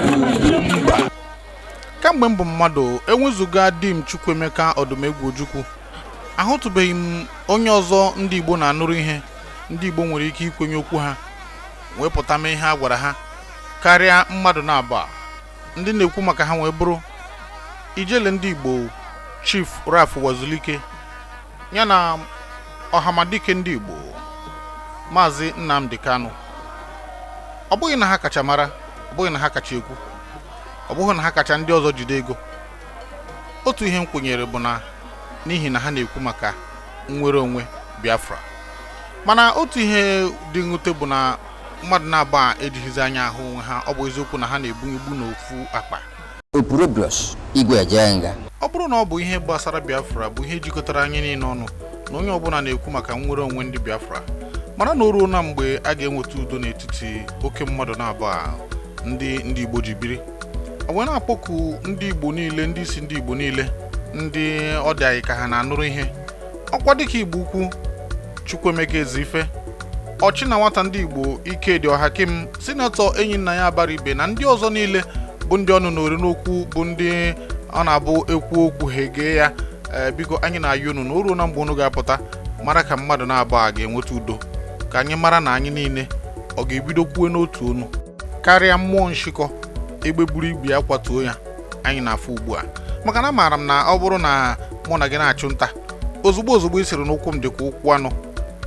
bụ ugwu mba. Kamgbe m bụ mmadụ, enwezuga di m Chukwuemeka Odumegwu Ojukwu, ahụtụbeghị m onye ọzọ ndị Igbo na-anụrụ ihe ndị Igbo nwere ike ikwenye okwu ha wee pụta mee ihe a gwara ha karịa mmadụ na-abụ a ndị na-ekwu maka ha wee bụrụ Ijele ndị Igbo Chief Ralph Uwazuruike ya na Ọhamadike ndị Igbo Maazị Nnamdi Kanu. Ọ bụghị na ha kacha mara, ọ bụghị na ha kacha ekwu, ọ bụghị na ha kacha ndị ọzọ jide ego. Otu ihe m kwenyere bụ na n'ihi na ha na-ekwu maka nnwere onwe Biafra. Mana otu ihe dị mwute bụ na mmadụ na-abụ a ejighịzi anya ahụ onwe ha. Ọ bụ eziokwu na ha na-ebu igbu n'ofu akpa. Opurobios Igwe Ejenga. Ọ bụrụ na ọ bụ ihe gbasara Biafra bụ ihe jikọtara anyị niile ọnụ na onye ọbụla na-ekwu maka nnwere onwe ndị Biafra, mara na o ruo na mgbe a ga-enweta udo n'etiti oke mmadụ na-abụ a ndị Igbo ji biri. O wee na-akpọku ndị Igbo niile, ndị isi ndị Igbo niile, ndị ọ dị anyị ka ha na-anụrụ ihe. Ọkwa dịka Igbo ukwu Chukwuemeka Ezeife, ọchị na nwata ndị Igbo Ikedi Ohakim, Sinetọ Enyinnaya Abaribe na ndị ọzọ niile bụ ndị ọnụ n'ori n'okwu bụ ndị ọ na-abụ ekwu okwu ha egee ya. Biko anyị na-ayọ unu na o ruo na mgbe unu ga-apụta mara ka mmadụ na-abụ a ga-enweta udo, ka anyị mara na anyị niile ọ ga-ebido kwuwe n'otu onu karịa mmụọ nshịkọ egbe buru ibu ya kwatuo ya anyị na-afụ ugbu a. Maka na amaara m na ọ bụrụ na mụ na gị na-achụ nta, ozugbo ozugbo i siri n'ụkwụ m dịka ụkwụ anụ,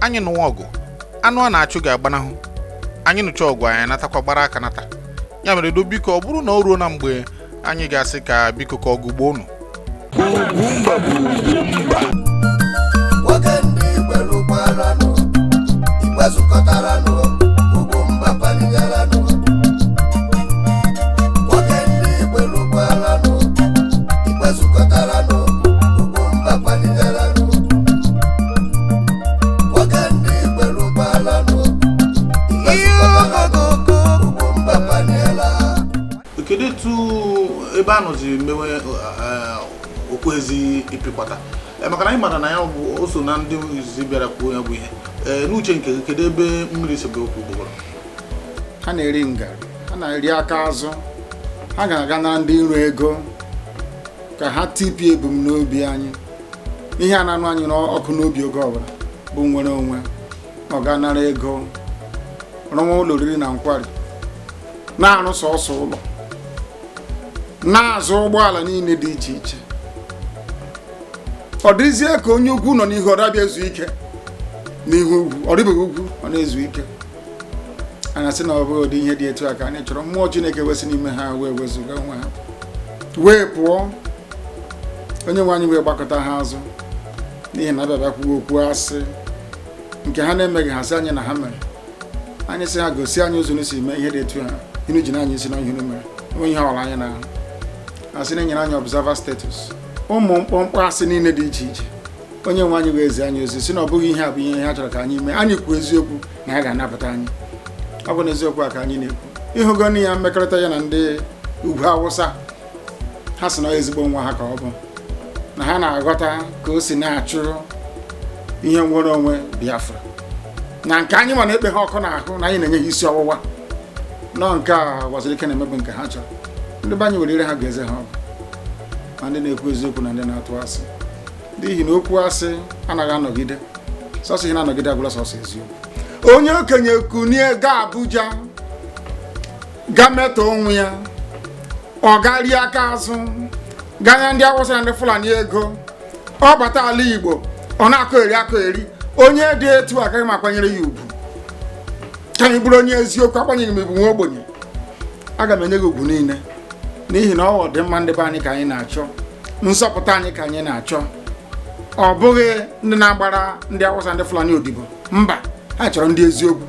anyị nụwa ọgụ, anụ a na-achụ ga-agbanahụ, anyị nụcha ọgụ anyị natakwa gbara aka nata. Ya mere do biko, ọ bụrụ na o ruo na mgbe anyị ga-asị ka biko ka ọgụ gbuo unu. Ugwumba bụ ugwu mba. Nwoke ndị Igbo lụkwaranụ, Igbo zukọtaranụ, Ugwumba paligaranụ. Nwoke ndị Igbo lụkwaranụ, Igbo zukọtaranụ, Ugwumba paligaranụ. Nwoke ndị Igbo lụkwaranụ, Igbo zukọtaranụ, Ugwumba paliela. Kedu etu ebe a nọzi mewe okwezi ịpịkwata? Maka na anyị mara na ya bụ o so na ndị izizi bịara kwuo ya bụ ihe. N'uche nke gị, kedu ebe mmiri si bụ okwu ugboro? Ha na-eri ngarị, ha na-eri aka azụ, ha ga-aga nara ndị iro ego ka ha tipịa ebumnobi anyị. Ihe a na-anụ anyị n'ọkụ n'obi oge ọbụla bụ nnwere onwe. Ọ ga nara ego rụwa ụlọ oriri na nkwari, na-arụ sọsọ ụlọ, na-azụ ụgbọala niile dị iche iche. Ọ dịzie ka onye ukwu nọ n'ihu, ọ dabịa ezu ike n'ihu ugwu, ọ dịbeghị ugwu, ọ na-ezu ike. A na-asị na ọ bụghị ụdị ihe dị etu a ka anyị chọrọ. Mmụọ Chineke wesị n'ime ha wee wezụga onwe ha wee pụọ. Onye nwe anyị wee gbakọta ha azụ, n'ihi na abịa kwuo okwu asị nke ha na-emeghị, ha sị anyị na ha mere. Anyị sị ha gosi anyị ụzọ unu si mee ihe dị etu ha inu ji na anyị si na ihe unu mere onwe ihe ọla anyị na-ahụ. Asị na enyere anyị observer status, ụmụ mkpọmkpọ asị niile dị iche iche. Onye nwe anyị wee zi anyị ozi si na ọ bụghị ihe a bụ ihe ha chọrọ ka anyị mee. Anyị kwuo eziokwu na ha ga-anapụta anyị. Ọ bụ n'eziokwu a ka anyị na-ekwu. Ịhụgo na ya mmekọrịta ya na ndị ugwu Awụsa, ha sị na ezigbo nwa ha ka ọ bụ, na ha na-aghọta ka o si na-achụ ihe nwere onwe Biafra na nke anyị ma na-ekpe ha ọkụ n'ahụ na anyị na-enye ha isi ọwụwa nọ. Nke a gwasịrị ike na-emebụ nke ha chọrọ. Ndị be anyị were ire ha ga-eze ha ọgụ, ma ndị na-ekwu eziokwu na ndị na-atụ asị, n'ihi na okwu asị anaghị anọgide. Sọsọ ihe na-anọgide agwụla sọsọ eziokwu. Onye okenye kunie gaa Abuja ga metọ onwe ya, ọ ga rie aka azụ, ganya ndị Awụsa na ndị Fulani ego, ọ bata ala Igbo ọ na-akọ eri akọ eri. Onye dị etu agaghị m akwanyere ya ugwu. Ka anyị bụrụ onye eziokwu, akwanyeghị m ibu nwa ogbenye, aga m enye gị ugwu niile, n'ihi na ọ ọdịmma ndị be anyị ka anyị na-achọ, nzọpụta anyị ka anyị na-achọ. Ọ bụghị ndị na-agbara ndị Awụsa, ndị Fulani odibo. Mba, ha chọrọ ndị eziokwu.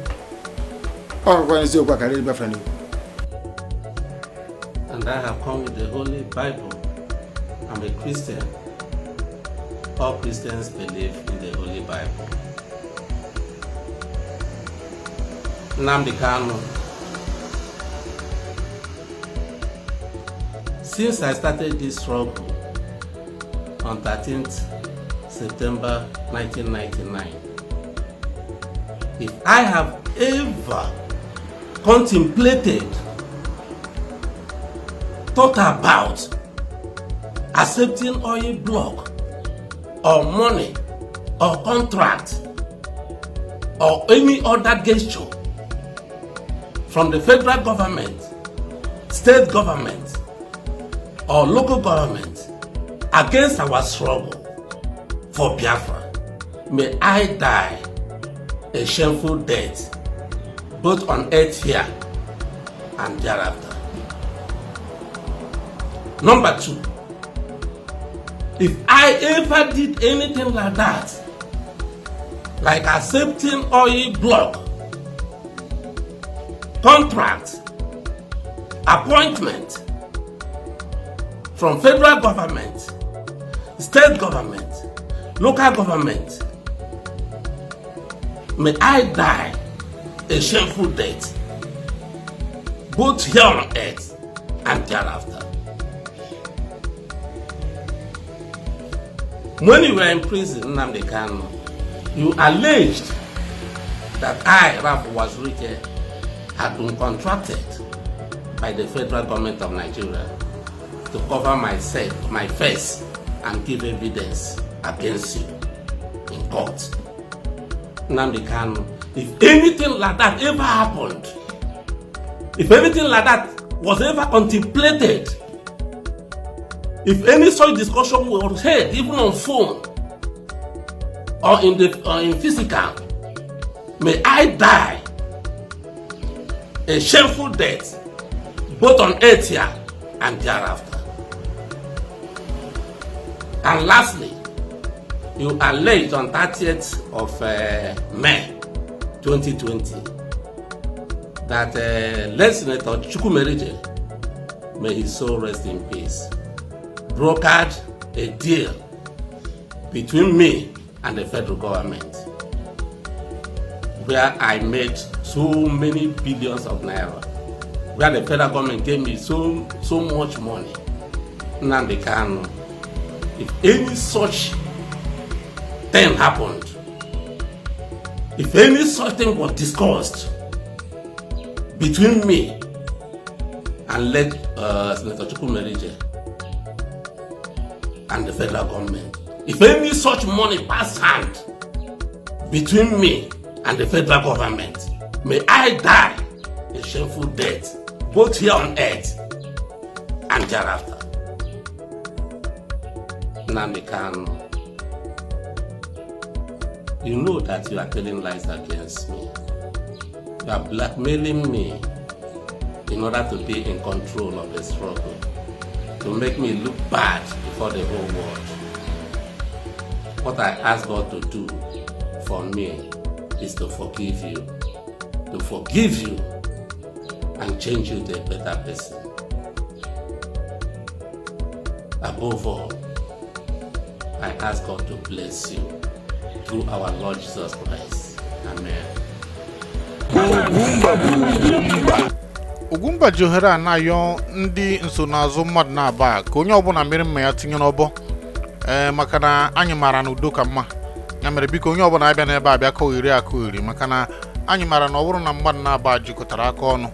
Ọ bụkwa eziokwu akarịrị Biafra n'Igbo. And I have come with the Holy Bible. I'm a Christian. All Christians believe in the Holy Bible. Nnamdi Kanu. Since I started this struggle on 13th September 1999, if I have ever contemplated thought about accepting oil block or money or contract or any other gesture from the federal government, state government, or local government against our struggle for Biafra, may I die a shameful death, both on earth here and thereafter. Number two, if I ever did anything like that, like accepting oil block, contract, appointment from federal government, state government, local government, may I die a shameful death, both here on earth and thereafter. When you were in prison, Nnamdi Kanu, you alleged that I, Ralph Uwazuruike, had been contracted by the federal government of Nigeria to cover myself, my face, and give evidence against you in court. Nnamdi Kanu, if anything like that ever happened, if anything like that was ever contemplated, if any such discussion was held, even on phone or in physical, may I die a shameful death, both on earth here and thereafter. And lastly, you alleged on 30th of May 2020 that late Senator Chukwumerije, may his soul rest in peace, brokered a deal between me and the federal government where I made so many billions of naira, where the federal government gave me so much money. Nnamdi Kanu, if any such thing happened, if any such thing was discussed between me and late Senator Chukwumerije and the federal government, if any such money passed hand between me and the federal government, may I die a shameful death, both here on earth and thereafter. Nnamdi Kanu, you know that you are telling lies against me. You are blackmailing me in order to be in control of the struggle, to make me look bad before the whole world. What I ask God to do for me is to forgive you and change you to a better person. Above all, I ask God to bless you through our Lord Jesus Christ. Amen. Ugwumba ji ohere a na-ayọ ndị nsonaazụ mmadụ na-aba ka onye ọbụla mere mma ya tinye n'ọbọ, ee, maka na anyị maara na udo ka mma. Ya mere, biko, onye ọbụla abịa n'ebe a bịa kọgheri akụgheri, maka na anyị maara na ọ bụrụ na mmadụ na-aba jikọtara aka ọnụ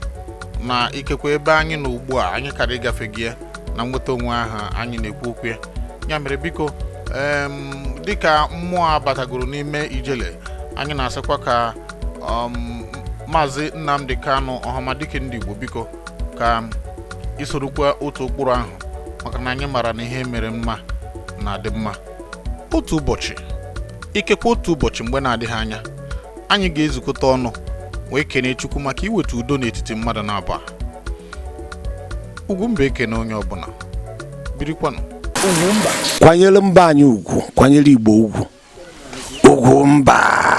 na ikekwe ebe anyị nọ ugbu a, anyị kara ịgafe gị ya na nweta onwe ahụ anyị na-ekwu okwu ya. Ya mere, biko, dịka mmụọ a batagoro n'ime ijele, anyị na-asịkwa ka Maazị Nnamdi Kanu, ọhamadike ndị Igbo, biko, ka isorokwa otu ụkpụrụ ahụ, maka na anyị mara na ihe mere mma na-adị mma. Otu ụbọchị, ikekwe otu ụbọchị mgbe na-adịghị anya, anyị ga-ezukọta ọnụ wee kene Chukwu maka iweta udo n'etiti mmadụ na abụọ. Ugwumba ekene onye ọbụla. Birikwanụ. Kwanyere mba anyị ugwu, kwanyere Igbo ugwu. Ugwumba.